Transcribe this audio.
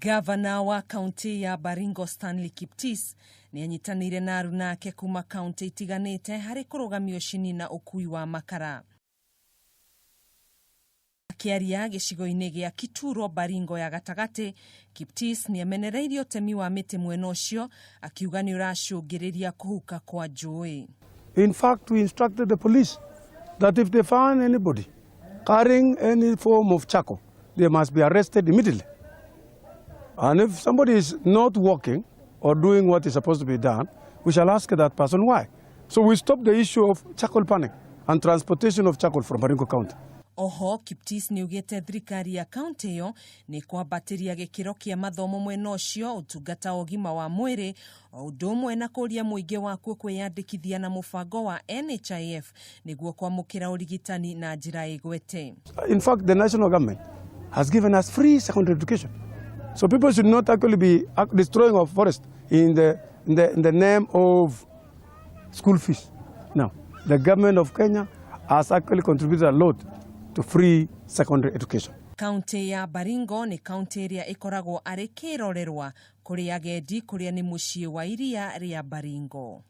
Gavana wa kaunti ya Baringo Stanley Kiptis nĩ anyitanĩire na aruna ake kuma kaunti itiganĩte harĩ kũrũgamia ũcini na ũkui wa makara. Akĩaria gĩcigo-inĩ gĩa Kituro Baringo ya gatagatĩ, Kiptis nĩ amenereirie ũtemi wa mĩtĩ mwena ũcio akiuga nĩ ũracũngĩrĩria kũhuka kwa njũĩ. In fact, we instructed the police that if they find anybody carrying any form of charcoal, they must be arrested immediately. And if somebody is not working or doing what is supposed to be done, we shall ask that person why. So we stop the issue of charcoal burning and transportation of charcoal from Baringo County. Oho Kiptis nĩ augĩte thirikari ya kaunti ĩyo nĩ kwambatĩria gĩkĩro kĩa mathomo mwena ũcio, ũtungata wa ũgima wa mwĩrĩ o ũndũ ũmwe na kũria mũingĩ wakuo kwĩyandĩkithia na mũbango wa NHIF nĩguo kwamũkĩra ũrigitani na njĩra ĩgwete. In fact, the national government has given us free secondary education. So people should not actually be destroying our forest in the name of school fees. Now, the government of Kenya has actually contributed a lot to free secondary education. Kaunti ya Baringo nĩ kaunti ĩrĩa ĩkoragwo arĩ kĩrorerwa kũrĩ agendi kũrĩa nĩ mũciĩ wa iria rĩa Baringo.